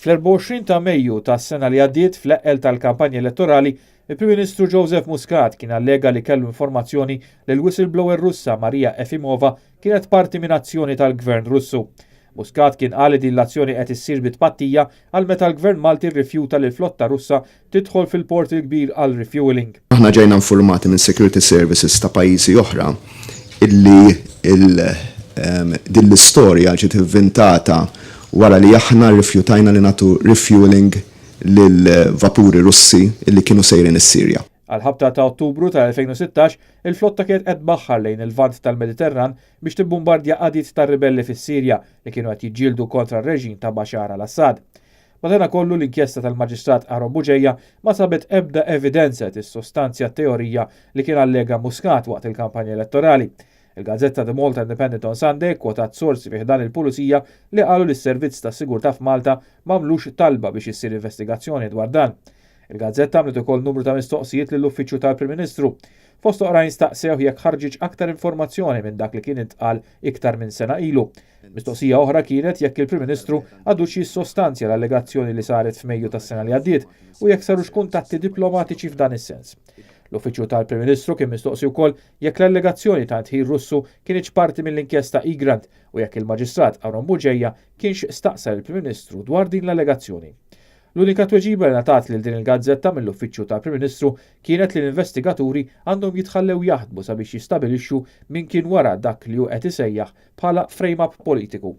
Fl-24 ta' Mejju tas-sena li għaddiet, fl-eqqel tal-kampanja elettorali, il-Prim Ministru Joseph Muscat kien allega li kellu informazzjoni li l-whistleblower Russa Maria Efimova kienet parti minn azzjoni tal-Gvern Russu. Muscat kien qal li din l-azzjoni qed issir bi tpattija għal meta l-Gvern Malti rrifjuta li l-flotta Russa tidħol fil-Port il-Kbir għal refueling. Aħna ġejna informati minn security services ta' pajjiżi oħra illi din l-istorja ġiet inventata wara li aħna rrifjutajna li nagħtu refueling lil vapuri Russi illi kienu sejrin is-Sirja. Għal-ħabta ta' Ottubru tal-2016, il-flotta kienet qed tbaħħar lejn il-Lvant tal-Mediterran biex tibbombardja qagħdiet tar-ribelli fis-Sirja li kienu qed jiġġieldu kontra r-reġim ta' Bashar al-Assad. Madankollu, l-inkjesta tal-Maġistrat Aaron Bugeja ma sabet ebda evidenza tissostanzja teorija li kien allega Muscat waqt il-kampanja elettorali. Il-gazzetta The Malta Independent on Sunday kwotat sorsi fi ħdan il-pulizija li qalu li s-servizz ta' sigurtà f'Malta m'għamlux talba biex issir investigazzjoni dwar dan. Il-gazzetta għamlet ukoll numru ta' mistoqsijiet lill-Uffiċċju tal-Prim Ministru. Fost oħrajn staqsew jekk ħarġitx aktar informazzjoni minn dak li kien intqal iktar minn sena ilu. Mistoqsija oħra kienet jekk il-Prim Ministru għadux jissostanzja l-allegazzjoni li saret f'Mejju tas-sena li għaddiet u jekk sarux kuntatti diplomatiċi f'dan is-sens. L-Uffiċċju tal-Prim Ministru kien mistoqsi wkoll jekk l-allegazzjoni ta' ndħil Russu kinitx parti mill-inkjesta Egrant u jekk il-Maġistrat Aaron Bugeja kienx staqsa l-Prim Ministru dwar din l-allegazzjoni. L-unika tweġiba li ngħatat lil din il-gazzetta mill-Uffiċċju tal-Prim Ministru kienet li l-investigaturi għandhom jitħallew jaħdmu sabiex jistabilixxu min kien wara dak li hu qed isejjaħ bħala frame-up politiku.